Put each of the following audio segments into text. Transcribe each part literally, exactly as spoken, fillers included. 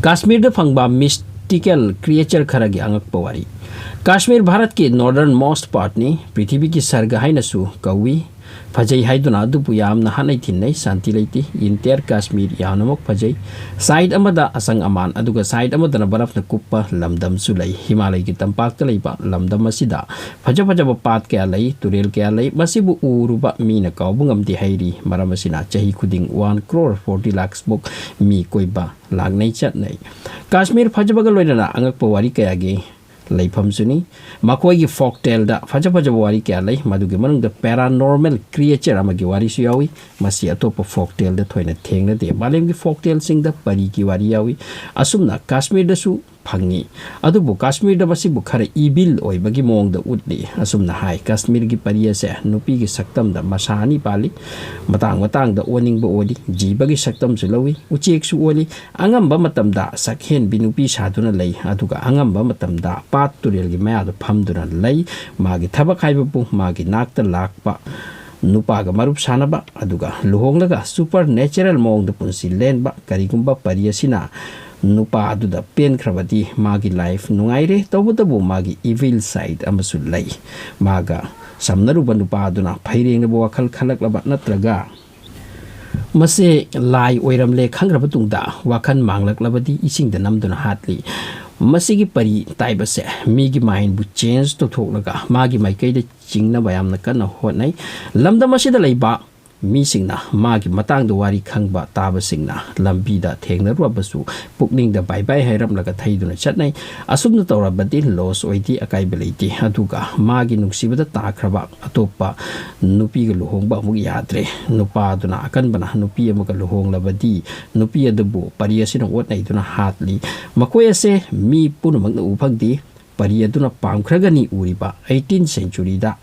ꯀꯥꯁꯃꯤꯔꯗ ꯐꯪꯕ ꯃꯤꯁꯇꯤꯀꯦꯜ ꯀ꯭ꯔꯤꯌꯦꯆꯔ ꯈꯔꯒꯤ ꯑꯉꯛꯄ ꯋꯥꯔꯤ꯫ ꯀꯥꯁꯃꯤꯔ ꯚꯥꯔꯠꯀꯤ ꯅꯣꯔꯗꯔꯟ ꯃꯣꯁ ꯄꯥꯔꯠꯅꯤ, ꯄ꯭ꯔꯤꯊꯤꯕꯤꯒꯤ ꯁꯔꯒ ꯍꯥꯏꯅꯁꯨ ꯀꯧꯏ꯫ ꯐꯖꯩ ꯍꯥꯏꯗꯨꯅ ꯑꯗꯨꯕꯨ ꯌꯥꯝꯅ ꯍꯥꯠꯅꯩ ꯊꯤꯟꯅꯩ, ꯁꯥꯟꯇꯤ ꯂꯩꯇꯦ꯫ ꯏꯟꯇꯤꯌꯔ ꯀꯥꯁꯃꯤꯔ ꯌꯥꯝꯅꯃꯛ ꯐꯖꯩ꯫ ꯁꯥꯏꯠ ꯑꯃꯗ ꯑꯁꯪ ꯑꯃꯥꯟ, ꯑꯗꯨꯒ ꯁꯥꯏꯠ ꯑꯃꯗꯅ ꯕꯔꯐꯅ ꯀꯨꯞꯄ ꯂꯝꯗꯝꯁꯨ ꯂꯩ꯫ ꯍꯤꯃꯥꯂꯌꯒꯤ ꯇꯝꯄꯥꯛꯇ ꯂꯩꯕ ꯂꯝꯗꯝ ꯑꯁꯤꯗ ꯐꯖ ꯐꯖꯕ ꯄꯥꯠ ꯀꯌꯥ ꯂꯩ, ꯇꯨꯔꯦꯜ ꯀꯌꯥ ꯂꯩ꯫ ꯃꯁꯤꯕꯨ ꯎꯔꯨꯕ ꯃꯤꯅ ꯀꯥꯎꯕ ꯉꯝꯗꯦ ꯍꯥꯏꯔꯤ꯫ ꯃꯔꯝ ꯑꯁꯤꯅ ꯆꯍꯤ ꯈꯨꯗꯤꯡ ꯋꯥꯟ ꯀ꯭ꯔꯣꯔ ꯐꯣꯔꯇꯤ ꯂꯥꯛꯁꯃꯨꯛ ꯃꯤ ꯀꯣꯏꯕ ꯂꯥꯛꯅꯩ ꯆꯠꯅꯩ꯫ ꯀꯥꯁꯃꯤꯔ ꯐꯖꯕꯒ ꯂꯣꯏꯅꯅ ꯑꯉꯛꯄ ꯋꯥꯔꯤ ꯀꯌꯥꯒꯤ ꯂꯩꯐꯝꯁꯨꯅꯤ꯫ ꯃꯈꯣꯏꯒꯤ ꯐꯣꯛ ꯇꯦꯜꯗ ꯐꯖ ꯐꯖꯕ ꯋꯥꯔꯤ ꯀꯌꯥ ꯂꯩ꯫ ꯃꯗꯨꯒꯤ ꯃꯅꯨꯡꯗ ꯄꯦꯔꯥꯅꯣꯔꯃꯦꯜ ꯀ꯭ꯔꯤꯌꯦꯆꯔ ꯑꯃꯒꯤ ꯋꯥꯔꯤꯁꯨ ꯌꯥꯎꯏ꯫ ꯃꯁꯤ ꯑꯇꯣꯞꯄ ꯐꯣꯛ ꯇꯦꯜꯗ ꯊꯣꯏꯅ ꯊꯦꯡꯅꯗꯦ꯫ ꯃꯥꯂꯦꯝꯒꯤ ꯐꯣꯛ ꯇꯦꯜꯁꯤꯡꯗ ꯄꯔꯤꯒꯤ ꯋꯥꯔꯤ ꯌꯥꯎꯏ꯫ ꯑꯁꯨꯝꯅ ꯀꯥꯁꯃꯤꯔꯗꯁꯨ ꯐꯪꯉꯤ꯫ ꯑꯗꯨꯕꯨ ꯀꯥꯁꯃꯤꯔꯗ ꯃꯁꯤꯕꯨ ꯈꯔ ꯏꯚꯤꯜ ꯑꯣꯏꯕꯒꯤ ꯃꯑꯣꯡꯗ ꯎꯠꯂꯤ꯫ ꯑꯁꯨꯝꯅ ꯍꯥꯏ, ꯀꯥꯁꯃꯤꯔꯒꯤ ꯄꯔꯤ ꯑꯁꯦ ꯅꯨꯄꯤꯒꯤ ꯁꯛꯇꯝꯗ ꯃꯁꯥ ꯑꯅꯤ ꯄꯥꯜꯂꯤ꯫ ꯃꯇꯥꯡ ꯃꯇꯥꯡꯗ ꯑꯣꯅꯤꯡꯕ ꯑꯣꯜꯂꯤ꯫ ꯖꯤꯕꯒꯤ ꯁꯛꯇꯝꯁꯨ ꯂꯧꯏ꯫ ꯎꯆꯦꯛꯁꯨ ꯑꯣꯜꯂꯤ꯫ ꯑꯉꯝꯕ ꯃꯇꯝꯗ ꯁꯛꯍꯦꯟꯕꯤ ꯅꯨꯄꯤ ꯁꯥꯗꯨꯅ ꯂꯩ, ꯑꯗꯨꯒ ꯑꯉꯝꯕ ꯃꯇꯝꯗ ꯄꯥꯠ ꯇꯨꯔꯦꯜꯒꯤ ꯃꯌꯥꯗ ꯐꯝꯗꯨꯅ ꯂꯩ꯫ ꯃꯥꯒꯤ ꯊꯕꯛ ꯍꯥꯏꯕꯕꯨ ꯃꯥꯒꯤ ꯅꯥꯛꯇ ꯂꯥꯛꯄ ꯅꯨꯄꯥꯒ ꯃꯔꯨꯞ ꯁꯥꯟꯅꯕ, ꯑꯗꯨꯒ ꯂꯨꯍꯣꯡꯂꯒ ꯁꯨꯄꯔ ꯅꯦꯆꯔꯦꯜ ꯃꯑꯣꯡꯗ ꯄꯨꯟꯁꯤ ꯂꯦꯟꯕ꯫ ꯀꯔꯤꯒꯨꯝꯕ ꯄꯔꯤ ꯑꯁꯤꯅ ꯅꯨꯄꯥ ꯑꯗꯨꯗ ꯄꯦꯟꯈ꯭ꯔꯕꯗꯤ ꯃꯥꯒꯤ ꯂꯥꯏꯐ ꯅꯨꯡꯉꯥꯏꯔꯦ꯫ ꯇꯧꯕꯇꯕꯨ ꯃꯥꯒꯤ ꯏꯚꯤꯜ ꯁꯥꯏꯠ ꯑꯃꯁꯨ ꯂꯩ꯫ ꯃꯥꯒ ꯁꯝꯅꯔꯨꯕ ꯅꯨꯄꯥ ꯑꯗꯨꯅ ꯐꯩꯔꯦꯡꯅꯕ ꯋꯥꯈꯜ ꯈꯜꯂꯛꯂꯕ ꯅꯠꯇ꯭ꯔꯒ ꯃꯁꯦ ꯂꯥꯏ ꯑꯣꯏꯔꯝꯂꯦ ꯈꯪꯈ꯭ꯔꯕ ꯇꯨꯡꯗ ꯋꯥꯈꯜ ꯃꯥꯡꯂꯛꯂꯕꯗꯤ ꯏꯁꯤꯡꯗ ꯅꯝꯗꯨꯅ ꯍꯥꯠꯂꯤ꯫ ꯃꯁꯤꯒꯤ ꯄꯔꯤ ꯇꯥꯏꯕꯁꯦ ꯃꯤꯒꯤ ꯃꯥꯏꯟꯕꯨ ꯆꯦꯟꯖ ꯇꯧꯊꯣꯛꯂꯒ ꯃꯥꯒꯤ ꯃꯥꯏꯀꯩꯗ ꯆꯤꯡꯅꯕ ꯌꯥꯝꯅ ꯀꯟꯅ ꯍꯣꯠꯅꯩ꯫ ꯂꯝꯗꯝ ꯑꯁꯤꯗ ꯂꯩꯕ ꯃꯤꯁꯤꯡꯅ ꯃꯥꯒꯤ ꯃꯇꯥꯡꯗ ꯋꯥꯔꯤ ꯈꯪꯕ ꯇꯥꯕꯁꯤꯡꯅ ꯂꯝꯕꯤꯗ ꯊꯦꯡꯅꯔꯨꯔꯕꯁꯨ ꯄꯨꯛꯅꯤꯡꯗ ꯕꯥꯏ ꯕꯥꯏ ꯍꯥꯏꯔꯝꯂꯒ ꯊꯩꯗꯨꯅ ꯆꯠꯅꯩ꯫ ꯑꯁꯨꯝꯅ ꯇꯧꯔꯕꯗꯤ ꯂꯣꯁ ꯑꯣꯏꯗꯦ, ꯑꯀꯥꯏꯕ ꯂꯩꯇꯦ꯫ ꯑꯗꯨꯒ ꯃꯥꯒꯤ ꯅꯨꯡꯁꯤꯕꯗ ꯇꯥꯈ꯭ꯔꯕ ꯑꯇꯣꯞꯄ ꯅꯨꯄꯤꯒ ꯂꯨꯍꯣꯡꯕ ꯑꯃꯨꯛ ꯌꯥꯗ꯭ꯔꯦ꯫ ꯅꯨꯄꯥꯗꯨꯅ ꯑꯀꯟꯕꯅ ꯅꯨꯄꯤ ꯑꯃꯒ ꯂꯨꯍꯣꯡꯂꯕꯗꯤ ꯅꯨꯄꯤ ꯑꯗꯨꯕꯨ ꯄꯔꯤ ꯑꯁꯤꯅ ꯑꯣꯠ ꯅꯩꯗꯨꯅ ꯍꯥꯠꯂꯤ꯫ ꯃꯈꯣꯏ ꯑꯁꯦ ꯃꯤ ꯄꯨꯝꯅꯃꯛꯅ ꯎ ꯐꯪꯗꯦ꯫ ꯄꯔꯤ ꯑꯗꯨꯅ ꯄꯥꯝꯈ꯭ꯔꯒꯅꯤ ꯎꯔꯤꯕ ꯑꯩꯇꯤꯟ ꯁꯦꯟꯆꯨꯔꯤꯗ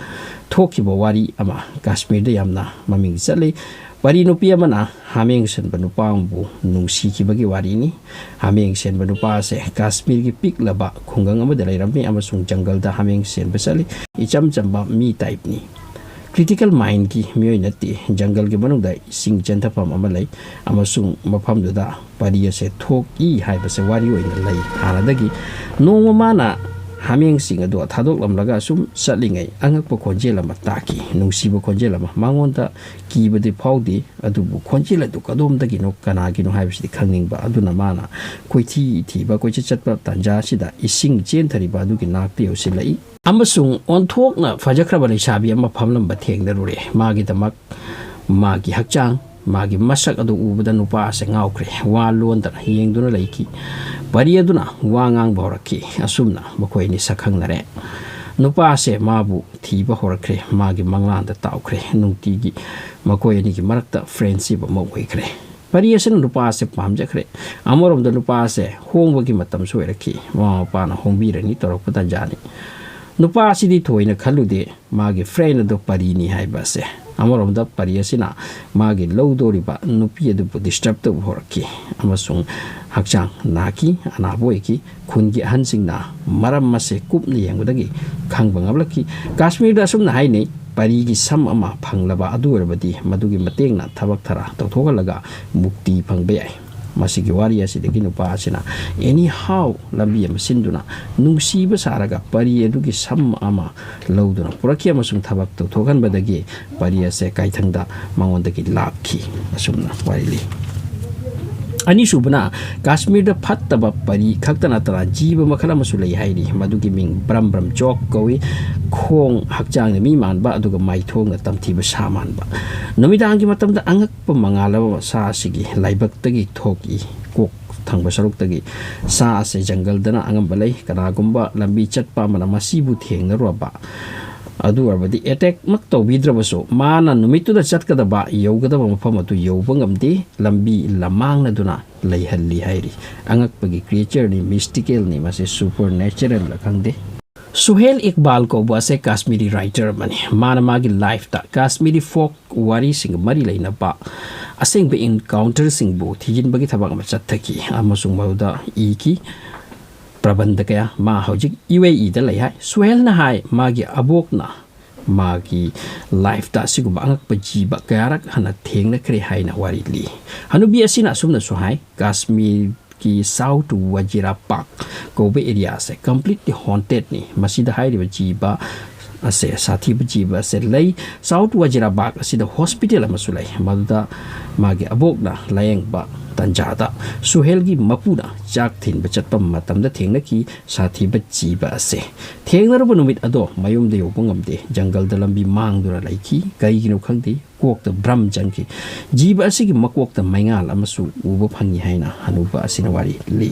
ꯊꯣꯛꯈꯤꯕ ꯋꯥꯔꯤ ꯑꯃ ꯀꯥꯁꯃꯤꯔꯗ ꯌꯥꯝꯅ ꯃꯃꯤꯡ ꯆꯠꯂꯤ꯫ ꯄꯔꯤ ꯅꯨꯄꯤ ꯑꯃꯅ ꯍꯥꯃꯦꯡ ꯁꯟꯕ ꯅꯨꯄꯥ ꯑꯃꯕꯨ ꯅꯨꯡꯁꯤꯈꯤꯕꯒꯤ ꯋꯥꯔꯤꯅꯤ꯫ ꯍꯥꯃꯦꯡ ꯁꯦꯟꯕ ꯅꯨꯄꯥ ꯑꯁꯦ ꯀꯥꯁꯃꯤꯔꯒꯤ ꯄꯤꯛꯂꯕ ꯈꯨꯡꯒꯪ ꯑꯃꯗ ꯂꯩꯔꯝꯃꯤ ꯑꯃꯁꯨꯡ ꯖꯪꯒꯜꯗ ꯍꯥꯃꯦꯡ ꯁꯦꯟꯕ ꯆꯠꯂꯤ꯫ ꯏꯆꯝ ꯆꯝꯕ ꯃꯤ ꯇꯥꯏꯞꯅꯤ꯫ ꯀ꯭ꯔꯤꯇꯤꯀꯦꯜ ꯃꯥꯏꯟꯒꯤ ꯃꯤꯑꯣꯏ ꯅꯠꯇꯦ꯫ ꯖꯪꯒꯜꯒꯤ ꯃꯅꯨꯡꯗ ꯏꯁꯤꯡ ꯆꯦꯟꯊꯐꯝ ꯑꯃ ꯂꯩ ꯑꯃꯁꯨꯡ ꯃꯐꯝꯗꯨꯗ ꯄꯔꯤ ꯑꯁꯦ ꯊꯣꯛꯏ ꯍꯥꯏꯕꯁꯦ ꯋꯥꯔꯤ ꯑꯣꯏꯅ ꯂꯩ꯫ ꯍꯥꯟꯅꯗꯒꯤ ꯅꯣꯡꯃ ꯃꯥꯅ ꯍꯥꯃꯦꯡꯁꯤꯡ ꯑꯗꯨ ꯊꯥꯗꯣꯛꯂꯝꯂꯒ ꯑꯁꯨꯝ ꯆꯠꯂꯤꯉꯩ ꯑꯉꯛꯄ ꯈꯣꯟꯖꯦꯜ ꯑꯃ ꯇꯥꯈꯤ꯫ ꯅꯨꯡꯁꯤꯕ ꯈꯣꯟꯖꯦꯜ ꯑꯃ꯫ ꯃꯉꯣꯟꯗ ꯀꯤꯕꯗꯤ ꯐꯥꯎꯗꯦ, ꯑꯗꯨꯕꯨ ꯈꯣꯟꯖꯦꯜ ꯑꯗꯨ ꯀꯗꯣꯝꯗꯒꯤꯅꯣ, ꯀꯅꯥꯒꯤꯅꯣ ꯍꯥꯏꯕꯁꯤꯗꯤ ꯈꯪꯅꯤꯡꯕ꯫ ꯑꯗꯨꯅ ꯃꯥꯅ ꯀꯣꯏꯊꯤ ꯊꯤꯕ, ꯀꯣꯏꯆꯠ ꯆꯠꯄ ꯇꯥꯟꯖꯥ ꯑꯁꯤꯗ ꯏꯁꯤꯡ ꯆꯦꯟꯊꯔꯤꯕ ꯑꯗꯨꯒꯤ ꯅꯥꯛꯇ ꯌꯧꯁꯤꯜꯂꯛꯏ꯫ ꯑꯃꯁꯨꯡ ꯑꯣꯟꯊꯣꯛꯅ ꯐꯖꯈ꯭ꯔꯕ ꯂꯩꯁꯥꯕꯤ ꯑꯃ ꯐꯝꯂꯝꯕ ꯊꯦꯡꯅꯔꯨꯔꯦ꯫ ꯃꯥꯒꯤꯗꯃꯛ ꯃꯥꯒꯤ ꯍꯛꯆꯥꯡ, ꯃꯥꯒꯤ ꯃꯁꯛ ꯑꯗꯨ ꯎꯕꯗ ꯅꯨꯄꯥ ꯑꯁꯦ ꯉꯥꯎꯈ꯭ꯔꯦ꯫ ꯋꯥ ꯂꯣꯟꯗꯅ ꯌꯦꯡꯗꯨꯅ ꯂꯩꯈꯤ꯫ ꯄꯔꯤ ꯑꯗꯨꯅ ꯋꯥ ꯉꯥꯡꯕ ꯍꯧꯔꯛꯈꯤ꯫ ꯑꯁꯨꯝꯅ ꯃꯈꯣꯏ ꯑꯅꯤ ꯁꯛꯈꯪꯅꯔꯦ꯫ ꯅꯨꯄꯥ ꯑꯁꯦ ꯃꯥꯕꯨ ꯊꯤꯕ ꯍꯧꯔꯛꯈ꯭ꯔꯦ꯫ ꯃꯥꯒꯤ ꯃꯪꯂꯥꯟꯗ ꯇꯥꯎꯈ꯭ꯔꯦ꯫ ꯅꯨꯡꯇꯤꯒꯤ ꯃꯈꯣꯏ ꯑꯅꯤꯒꯤ ꯃꯔꯛꯇ friendship ꯑꯃ ꯑꯣꯏꯈ꯭ꯔꯦ꯫ ꯄꯔꯤ ꯑꯁꯤꯅ ꯅꯨꯄꯥ ꯑꯁꯦ ꯄꯥꯝꯖꯈ꯭ꯔꯦ꯫ ꯑꯃꯔꯣꯝꯗ ꯅꯨꯄꯥ ꯑꯁꯦ ꯍꯣꯡꯕꯒꯤ ꯃꯇꯝꯁꯨ ꯑꯣꯏꯔꯛꯈꯤ꯫ ꯃꯃꯥ ꯃꯄꯥꯅ ꯍꯣꯡꯕꯤꯔꯅꯤ ꯇꯧꯔꯛꯄ ꯇꯥꯟꯖꯥꯅꯤ꯫ ꯅꯨꯄꯥ ꯑꯁꯤꯗꯤ ꯊꯣꯏꯅ ꯈꯜꯂꯨꯗꯦ, ꯃꯥꯒꯤ friend ꯑꯗꯨ ꯄꯔꯤꯅꯤ ꯍꯥꯏꯕ ꯑꯁꯦ꯫ ꯑꯃꯔꯣꯝꯗ ꯄꯔꯤ ꯑꯁꯤꯅ ꯃꯥꯒꯤ ꯂꯧꯗꯣꯔꯤꯕ ꯅꯨꯄꯤ ꯑꯗꯨꯕꯨ disturb ꯇꯧꯕ ꯍꯧꯔꯛꯈꯤ ꯑꯃꯁꯨꯡ ꯍꯛꯆꯥꯡ ꯅꯥꯈꯤ, ꯑꯅꯥꯕ ꯑꯣꯏꯈꯤ꯫ ꯈꯨꯟꯒꯤ ꯑꯍꯟꯁꯤꯡꯅ ꯃꯔꯝ ꯑꯁꯦ ꯀꯨꯞꯅ ꯌꯦꯡꯕꯗꯒꯤ ꯈꯪꯕ ꯉꯝꯂꯛꯈꯤ꯫ ꯀꯥꯁꯃꯤꯔꯗ ꯑꯁꯨꯝꯅ ꯍꯥꯏꯅꯩ, "ꯄꯔꯤꯒꯤ ꯁꯝ ꯑꯃ ꯐꯪꯂꯕ ꯑꯗꯨ ꯑꯣꯏꯔꯕꯗꯤ ꯃꯗꯨꯒꯤ ꯃꯇꯦꯡꯅ ꯊꯕꯛ ꯊꯔꯥ ꯇꯧꯊꯣꯛꯍꯜꯂꯒ ꯃꯨꯛꯇꯤ ꯐꯪꯕ ꯌꯥꯏ"꯫ ꯃꯁꯤꯒꯤ ꯋꯥꯔꯤ ꯑꯁꯤꯗꯒꯤ ꯅꯨꯄꯥ ꯑꯁꯤꯅ anyhow ꯂꯝꯕꯤ ꯑꯃ ꯁꯤꯟꯗꯨꯅ ꯅꯨꯡꯁꯤꯕ ꯁꯥꯔꯒ ꯄꯔꯤ ꯑꯗꯨꯒꯤ ꯁꯝ ꯑꯃ ꯂꯧꯗꯨꯅ ꯄꯨꯔꯛꯈꯤ ꯑꯃꯁꯨꯡ ꯊꯕꯛ ꯇꯧꯊꯣꯛꯍꯟꯕꯗꯒꯤ ꯄꯔꯤ ꯑꯁꯦ ꯀꯥꯏꯊꯪꯗ ꯃꯉꯣꯟꯗꯒꯤ ꯂꯥꯞꯈꯤ꯫ ꯑꯁꯨꯝꯅ ꯋꯥꯔꯤ ꯂꯤ꯫ ꯑꯅꯤꯁꯨꯕꯅ, ꯀꯥꯁꯃꯤꯔꯗ ꯐꯠꯇꯕ ꯄꯔꯤ ꯈꯛꯇ ꯅꯠꯇꯅ ꯖꯤꯕ ꯃꯈꯜ ꯑꯃꯁꯨ ꯂꯩ ꯍꯥꯏꯔꯤ꯫ ꯃꯗꯨꯒꯤ ꯃꯤꯡ ꯕ꯭ꯔꯝ ꯕ꯭ꯔꯝ ꯆꯣꯛ ꯀꯧꯏ꯫ ꯈꯣꯡ ꯍꯛꯆꯥꯡꯅ ꯃꯤ ꯃꯥꯟꯕ, ꯑꯗꯨꯒ ꯃꯥꯏꯊꯣꯡꯅ ꯇꯝꯊꯤꯕ ꯁꯥ ꯃꯥꯟꯕ꯫ ꯅꯨꯃꯤꯗꯥꯡꯒꯤ ꯃꯇꯝꯗ ꯑꯉꯛꯄ ꯃꯉꯥꯜ ꯑꯃ ꯁꯥ ꯑꯁꯤꯒꯤ ꯂꯥꯏꯕꯛꯇꯒꯤ ꯊꯣꯛꯏ꯫ ꯀꯣꯛ ꯊꯪꯕ ꯁꯔꯨꯛꯇꯒꯤ ꯁꯥ ꯑꯁꯤ ꯖꯪꯒꯜꯗꯅ ꯑꯉꯝꯕ ꯂꯩ꯫ ꯀꯅꯥꯒꯨꯝꯕ ꯂꯝꯕꯤ ꯆꯠꯄ ꯑꯃꯅ ꯃꯁꯤꯕꯨ ꯊꯦꯡꯅꯔꯨꯔꯕ, ꯑꯗꯨ ꯑꯣꯏꯔꯕꯗꯤ attack ꯃꯛ ꯇꯧꯕꯤꯗ꯭ꯔꯕꯁꯨ, ꯃꯥꯅ ꯅꯨꯃꯤꯠꯇꯨꯗ ꯆꯠꯀꯗꯕ, ꯌꯧꯒꯗꯕ ꯃꯐꯝ ꯑꯗꯨ ꯌꯧꯕ ꯉꯝꯗꯦ꯫ ꯂꯝꯕꯤ ꯂꯃꯥꯡꯅꯗꯨꯅ ꯂꯩꯍꯜꯂꯤ ꯍꯥꯏꯔꯤ꯫ ꯑꯉꯛꯄꯒꯤ creature ꯅꯤ, mystical ꯅꯤ, ꯃꯁꯤ supernatural ꯂ ꯈꯪꯗꯦ꯫ ꯁꯨꯍꯦꯜ ꯏꯛꯕꯥꯜ ꯀꯧꯕ ꯑꯁꯦ ꯀꯥꯁꯃꯤꯔꯤ writer ꯑꯃꯅꯤ꯫ ꯃꯥꯅ ꯃꯥꯒꯤ life ꯇ ꯀꯥꯁꯃꯤꯔꯤ folk ꯋꯥꯔꯤꯁꯤꯡꯒ ꯃꯔꯤ ꯂꯩꯅꯕ ꯑꯁꯦꯡꯕ encounter ꯁꯤꯡꯕꯨ ꯊꯤꯖꯤꯟꯕꯒꯤ ꯊꯕꯛ ꯑꯃ ꯆꯠꯊꯈꯤ ꯑꯃꯁꯨꯡ ꯃꯗꯨꯗ ꯏꯈꯤ꯫ ꯄ꯭ꯔꯕꯟꯙ ꯀꯌꯥ꯫ ꯃꯥ ꯍꯧꯖꯤꯛ ꯌꯨ ꯑꯦ ꯏ ꯗ ꯂꯩ ꯍꯥꯏ꯫ ꯁꯨꯍꯦꯜꯅ ꯍꯥꯏ, ꯃꯥꯒꯤ ꯑꯕꯣꯛꯅ ꯃꯥꯒꯤ ꯂꯥꯏꯐꯇ ꯑꯁꯤꯒꯨꯝꯕ ꯑꯉꯛꯄ ꯖꯤꯕ ꯀꯌꯥꯔꯛ ꯍꯥꯟꯅ ꯊꯦꯡꯅꯈ꯭ꯔꯦ ꯍꯥꯏꯅ ꯋꯥꯔꯤ ꯂꯤ꯫ ꯍꯅꯨꯕꯤ ꯑꯁꯤꯅ ꯑꯁꯨꯝꯅꯁꯨ ꯍꯥꯏ, ꯀꯥꯁꯃꯤꯔꯒꯤ ꯁꯥꯎꯠ ꯋꯥꯖꯤꯔꯥ ꯄꯥꯛ ꯀꯧꯕ ꯑꯦꯔꯤꯌꯥ ꯑꯁꯦ ꯀꯝꯄ꯭ꯂꯤꯠꯂꯤ ꯍꯣꯟꯇꯦꯠꯅꯤ꯫ ꯃꯁꯤꯗ ꯍꯥꯏꯔꯤꯕ ꯖꯤꯕ ꯑꯁꯦ, ꯁꯥꯊꯤꯕ ꯖꯤꯕ ꯑꯁꯦ ꯂꯩ꯫ ꯁꯥꯎꯠ ꯋꯥꯖꯤꯔꯥꯕꯥꯒ ꯑꯁꯤꯗ ꯍꯣꯁꯄꯤꯇꯥꯜ ꯑꯃꯁꯨ ꯂꯩ, ꯃꯗꯨꯗ ꯃꯥꯒꯤ ꯑꯕꯣꯛꯅ ꯂꯥꯌꯦꯡꯕ ꯇꯟꯖꯥꯗ ꯁꯨꯍꯦꯜꯒꯤ ꯃꯄꯨꯅ ꯆꯥꯛ ꯊꯤꯟꯕ ꯆꯠꯄ ꯃꯇꯝꯗ ꯊꯦꯡꯅꯈꯤ꯫ ꯁꯥꯊꯤꯕ ꯖꯤꯕ ꯑꯁꯦ ꯊꯦꯡꯅꯔꯨꯕ ꯅꯨꯃꯤꯠ ꯑꯗꯣ ꯃꯌꯨꯝꯗ ꯌꯧꯕ ꯉꯝꯗꯦ꯫ ꯖꯪꯒꯜꯗ ꯂꯝꯕꯤ ꯃꯥꯡꯗꯨꯅ ꯂꯩꯈꯤ꯫ ꯀꯔꯤꯒꯤꯅꯣ ꯈꯪꯗꯦ, ꯀꯣꯛꯇ ꯚ꯭ꯔꯝ ꯆꯪꯈꯤ꯫ ꯖꯤꯕ ꯑꯁꯤꯒꯤ ꯃꯀꯣꯛꯇ ꯃꯩꯉꯥꯜ ꯑꯃꯁꯨ ꯎꯕ ꯐꯪꯉꯤ ꯍꯥꯏꯅ ꯍꯅꯨꯕ ꯑꯁꯤꯅ ꯋꯥꯔꯤ ꯂꯤ꯫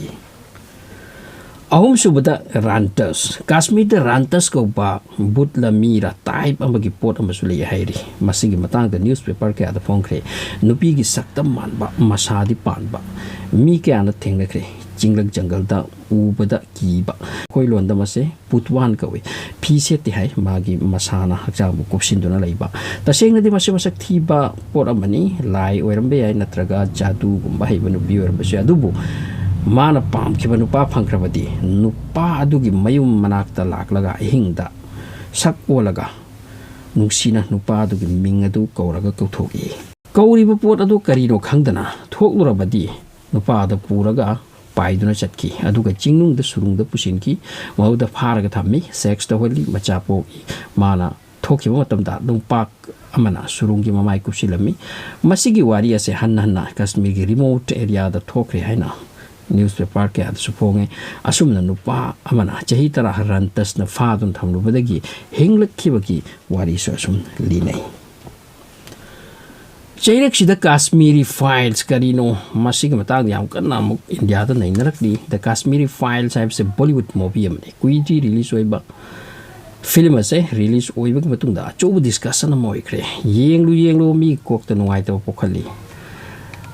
ꯑꯍꯨꯝꯁꯨꯕꯗ ꯔꯥꯟꯇꯁ꯫ ꯀꯥꯁꯃꯤꯔꯗ ꯔꯥꯟꯇꯁ ꯀꯧꯕ ꯕꯨꯠꯂ ꯃꯤꯔ ꯇꯥꯏꯞ ꯑꯃꯒꯤ ꯄꯣꯠ ꯑꯃꯁꯨ ꯂꯩ ꯍꯥꯏꯔꯤ꯫ ꯃꯁꯤꯒꯤ ꯃꯇꯥꯡꯗ ꯅ꯭ꯌꯨꯁꯄꯦꯄꯔ ꯀꯌꯥꯗ ꯐꯣꯡꯈ꯭ꯔꯦ꯫ ꯅꯨꯄꯤꯒꯤ ꯁꯛꯇꯝ ꯃꯥꯟꯕ, ꯃꯁꯥꯗꯤ ꯄꯥꯟꯕ ꯃꯤ ꯀꯌꯥꯅ ꯊꯦꯡꯅꯈ꯭ꯔꯦ꯫ ꯆꯤꯡꯂꯛ ꯖꯪꯒꯜꯗ ꯎꯕꯗ ꯀꯤꯕ꯫ ꯑꯩꯈꯣꯏ ꯂꯣꯟꯗ ꯃꯁꯦ ꯄꯨꯠꯋꯥꯟ ꯀꯧꯏ꯫ ꯐꯤ ꯁꯦꯠꯇꯦ ꯍꯥꯏ, ꯃꯥꯒꯤ ꯃꯁꯥꯅ ꯍꯛꯆꯥꯡꯕꯨ ꯀꯨꯞꯁꯤꯟꯗꯨꯅ ꯂꯩꯕ꯫ ꯇꯁꯦꯡꯅꯗꯤ ꯃꯁꯤ ꯃꯁꯛ ꯊꯤꯕ ꯄꯣꯠ ꯑꯃꯅꯤ, ꯂꯥꯏ ꯑꯣꯏꯔꯝꯕ ꯌꯥꯏ, ꯅꯠꯇ꯭ꯔꯒ ꯖꯥꯗꯨꯒꯨꯝꯕ ꯍꯩꯕ ꯅꯨꯄꯤ ꯑꯣꯏꯔꯝꯕꯁꯨ ꯌꯥꯏ꯫ ꯑꯗꯨꯕꯨ ꯃꯥꯅ ꯄꯥꯝꯈꯤꯕ ꯅꯨꯄꯥ ꯐꯪꯈ꯭ꯔꯕꯗꯤ, ꯅꯨꯄꯥ ꯑꯗꯨꯒꯤ ꯃꯌꯨꯝ ꯃꯅꯥꯛꯇ ꯂꯥꯛꯂꯒ ꯑꯍꯤꯡꯗ ꯁꯛ ꯑꯣꯜꯂꯒ ꯅꯨꯡꯁꯤꯅ ꯅꯨꯄꯥ ꯑꯗꯨꯒꯤ ꯃꯤꯡ ꯑꯗꯨ ꯀꯧꯔꯒ ꯀꯧꯊꯣꯛꯏ꯫ ꯀꯧꯔꯤꯕ ꯄꯣꯠ ꯑꯗꯨ ꯀꯔꯤꯅꯣ ꯈꯪꯗꯅ ꯊꯣꯛꯂꯨꯔꯕꯗꯤ, ꯅꯨꯄꯥ ꯑꯗꯨ ꯄꯨꯔꯒ ꯄꯥꯏꯗꯨꯅ ꯆꯠꯈꯤ꯫ ꯑꯗꯨꯒ ꯆꯤꯡꯅꯨꯡꯗ ꯁꯨꯔꯨꯡꯗ ꯄꯨꯁꯤꯟꯈꯤ꯫ ꯃꯗꯨꯗ ꯐꯥꯔꯒ ꯊꯝꯃꯤ꯫ ꯁꯦꯛꯁ ꯇꯧꯍꯜꯂꯤ꯫ ꯃꯆꯥ ꯄꯣꯛꯏ꯫ ꯃꯥꯅ ꯊꯣꯛꯈꯤꯕ ꯃꯇꯝꯗ ꯅꯨꯄꯥ ꯑꯃꯅ ꯁꯨꯔꯨꯡꯒꯤ ꯃꯃꯥꯏ ꯀꯨꯞꯁꯤꯜꯂꯝꯃꯤ꯫ ꯃꯁꯤꯒꯤ ꯋꯥꯔꯤ ꯑꯁꯦ ꯍꯟꯅ ꯍꯟꯅ ꯀꯥꯁꯃꯤꯔꯒꯤ ꯔꯤꯃꯣꯠ ꯑꯦꯔꯤꯌꯥꯗ ꯊꯣꯛꯈ꯭ꯔꯦ ꯍꯥꯏꯅ ꯅ꯭ꯌꯨꯁꯄꯦꯄꯔ ꯀꯌꯥꯗꯁꯨ ꯐꯣꯡꯉꯦ꯫ ꯑꯁꯨꯝꯅ ꯅꯨꯄꯥ ꯑꯃꯅ ꯆꯍꯤ ꯇꯔꯥ ꯔꯟꯇꯁꯅ ꯐꯥꯗꯨꯅ ꯊꯝꯂꯨꯕꯗꯒꯤ ꯍꯤꯡꯂꯛꯈꯤꯕꯒꯤ ꯋꯥꯔꯤꯁꯨ ꯑꯁꯨꯝ ꯂꯤꯅꯩ꯫ ꯆꯩꯔꯛꯁꯤꯗ ꯀꯥꯁꯃꯤꯔꯤ ꯐꯥꯏꯜꯁ ꯀꯔꯤꯅꯣ? ꯃꯁꯤꯒꯤ ꯃꯇꯥꯡꯗ ꯌꯥꯝ ꯀꯟꯅ ꯑꯃꯨꯛ ꯏꯟꯗꯤꯌꯥꯗ ꯅꯩꯅꯔꯛꯂꯤ꯫ ꯗ ꯀꯥꯁꯃꯤꯔꯤ ꯐꯥꯏꯜꯁ ꯍꯥꯏꯕꯁꯦ ꯕꯣꯂꯤꯋꯨꯗ ꯃꯨꯚꯤ ꯑꯃꯅꯤ꯫ ꯀꯨꯏꯗ꯭ꯔꯤ ꯔꯤꯂꯤꯁ ꯑꯣꯏꯕ ꯐꯤꯂꯝ ꯑꯁꯦ ꯔꯤꯂꯤꯁ ꯑꯣꯏꯕꯒꯤ ꯃꯇꯨꯡꯗ ꯑꯆꯧꯕ ꯗꯤꯁꯀꯁꯟ ꯑꯃ ꯑꯣꯏꯈ꯭ꯔꯦ꯫ ꯌꯦꯡꯂꯨ ꯌꯦꯡꯂꯨ, ꯃꯤ ꯀꯣꯛꯇ ꯅꯨꯡꯉꯥꯏꯇꯕ ꯄꯣꯛꯍꯜꯂꯤ꯫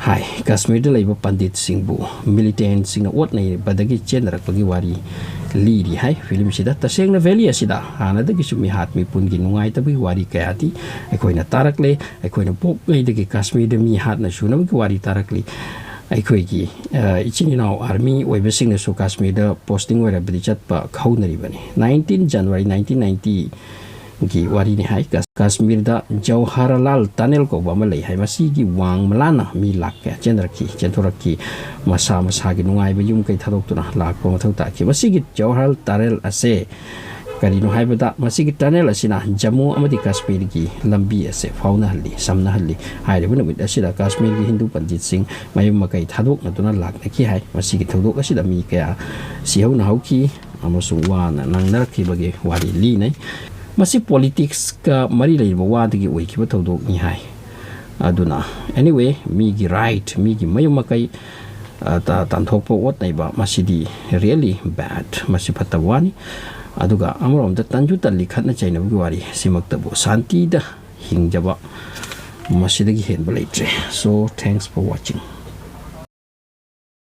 ꯍꯥꯏ, ꯀꯥꯁꯃꯤꯔꯗ ꯂꯩꯕ ꯄꯟꯗꯤꯠꯁꯤꯡꯕꯨ ꯃꯤꯂꯤꯇꯦꯟꯁꯤꯡꯅ ꯑꯣꯠ ꯅꯩꯕꯗꯒꯤ ꯆꯦꯟꯅꯔꯛꯄꯒꯤ ꯋꯥꯔꯤ ꯂꯤꯔꯤ ꯍꯥꯏ ꯐꯤꯂꯝꯁꯤꯗ꯫ ꯇꯁꯦꯡꯅ ꯚꯦꯂꯤ ꯑꯁꯤꯗ ꯍꯥꯟꯅꯗꯒꯤꯁꯨ ꯃꯤꯍꯥꯠ ꯃꯤꯄꯨꯟꯒꯤ ꯅꯨꯡꯉꯥꯏꯇꯕꯒꯤ ꯋꯥꯔꯤ ꯀꯌꯥꯗꯤ ꯑꯩꯈꯣꯏꯅ ꯇꯥꯔꯛꯂꯦ꯫ ꯑꯩꯈꯣꯏꯅ ꯄꯣꯛꯂꯤꯉꯩꯗꯒꯤ ꯀꯥꯁꯃꯤꯔꯗ ꯃꯤ ꯍꯥꯠꯅ ꯁꯨꯅꯕꯒꯤ ꯋꯥꯔꯤ ꯇꯥꯔꯛꯂꯤ꯫ ꯑꯩꯈꯣꯏꯒꯤ, ꯑ, ꯏꯆꯤꯟ ꯏꯅꯥꯎ ꯑꯥꯔꯃꯤ ꯑꯣꯏꯕꯁꯤꯡꯅꯁꯨ ꯀꯥꯁꯃꯤꯔꯗ ꯄꯣꯁꯇꯤꯡ ꯑꯣꯏꯔꯕꯗꯤ ꯆꯠꯄ ꯍꯧꯅꯔꯤꯕꯅꯤ꯫ ꯅꯥꯏꯟꯇꯤꯟ ꯖꯅꯋꯥꯔꯤ ꯅꯥꯏꯟꯇꯤꯟ ꯅꯥꯏꯟꯇꯤ ꯒꯤ ꯋꯥꯔꯤꯅꯤ ꯍꯥꯏ꯫ ꯀꯥꯁ-, ꯀꯥꯁꯃꯤꯔꯗ ꯖꯋꯥꯍꯔꯂꯥꯜ ꯇꯅꯦꯜ ꯀꯧꯕ ꯑꯃ ꯂꯩ ꯍꯥꯏ꯫ ꯃꯁꯤꯒꯤ ꯋꯥꯡꯃ ꯂꯥꯟꯅ ꯃꯤ ꯂꯥꯛ ꯀꯌꯥ ꯆꯦꯟꯅꯔꯛꯈꯤ, ꯆꯦꯟꯊꯣꯔꯛꯈꯤ꯫ ꯃꯁꯥ ꯃꯁꯥꯒꯤ ꯅꯨꯡꯉꯥꯏꯕ ꯌꯨꯝ ꯀꯩ ꯊꯥꯗꯣꯛꯇꯨꯅ ꯂꯥꯛꯄ ꯃꯊꯧ ꯇꯥꯈꯤ꯫ ꯃꯁꯤꯒꯤ ꯖꯋꯥꯍꯔꯂꯥꯜ ꯇꯅꯦꯜ ꯑꯁꯦ ꯀꯔꯤꯅꯣ ꯍꯥꯏꯕꯗ, ꯃꯁꯤꯒꯤ ꯇꯅꯦꯜ ꯑꯁꯤꯅ ꯖꯝꯃꯨ ꯑꯃꯗꯤ ꯀꯥꯁꯃꯤꯔꯒꯤ ꯂꯝꯕꯤ ꯑꯁꯦ ꯐꯥꯎꯅꯍꯜꯂꯤ, ꯁꯝꯅꯍꯜꯂꯤ꯫ ꯍꯥꯏꯔꯤꯕ ꯅꯨꯃꯤꯠ ꯑꯁꯤꯗ ꯀꯥꯁꯃꯤꯔꯒꯤ ꯍꯤꯟꯗꯨ ꯄꯟꯗꯤꯠꯁꯤꯡ ꯃꯌꯨꯝ ꯃꯀꯩ ꯊꯥꯗꯣꯛꯅꯗꯨꯅ ꯂꯥꯛꯅꯈꯤ ꯍꯥꯏ꯫ ꯃꯁꯤꯒꯤ ꯊꯧꯗꯣꯛ ꯑꯁꯤꯗ ꯃꯤ ꯀꯌꯥ ꯁꯤꯍꯧꯅꯍꯧꯈꯤ ꯑꯃꯁꯨꯡ ꯋꯥꯅ ꯅꯪꯅꯔꯛꯈꯤꯕꯒꯤ ꯋꯥꯔꯤ ꯂꯤꯅꯩ꯫ ꯃꯁꯤ ꯄꯣꯂꯤꯇꯤꯛꯁꯀ ꯃꯔꯤ ꯂꯩꯅꯕ ꯋꯥꯗꯒꯤ ꯑꯣꯏꯈꯤꯕ ꯊꯧꯗꯣꯛꯅꯤ ꯍꯥꯏ꯫ ꯑꯗꯨꯅ, anyway, ꯃꯤꯒꯤ ꯔꯥꯏꯠ, ꯃꯤꯒꯤ ꯃꯌꯨꯝ ꯃꯀꯩ, ꯑ, ꯇ-, ꯇꯥꯟꯊꯣꯛꯄ ꯑꯣꯠꯅꯩꯕ, ꯃꯁꯤꯗꯤ really bad, ꯃꯁꯤ ꯐꯠꯇꯕ ꯋꯥꯅꯤ꯫ ꯑꯗꯨꯒ ꯑꯃꯔꯣꯝꯗ ꯇꯟꯁꯨ ꯇꯜꯂꯤ ꯈꯠꯅ ꯆꯩꯅꯕꯒꯤ ꯋꯥꯔꯤ, ꯁꯤꯃꯛꯇꯕꯨ ꯁꯥꯟꯇꯤꯗ ꯍꯤꯡꯖꯕ ꯃꯁꯤꯗꯒꯤ ꯍꯦꯟꯕ ꯂꯩꯇ꯭ꯔꯦ꯫ So, thanks for watching.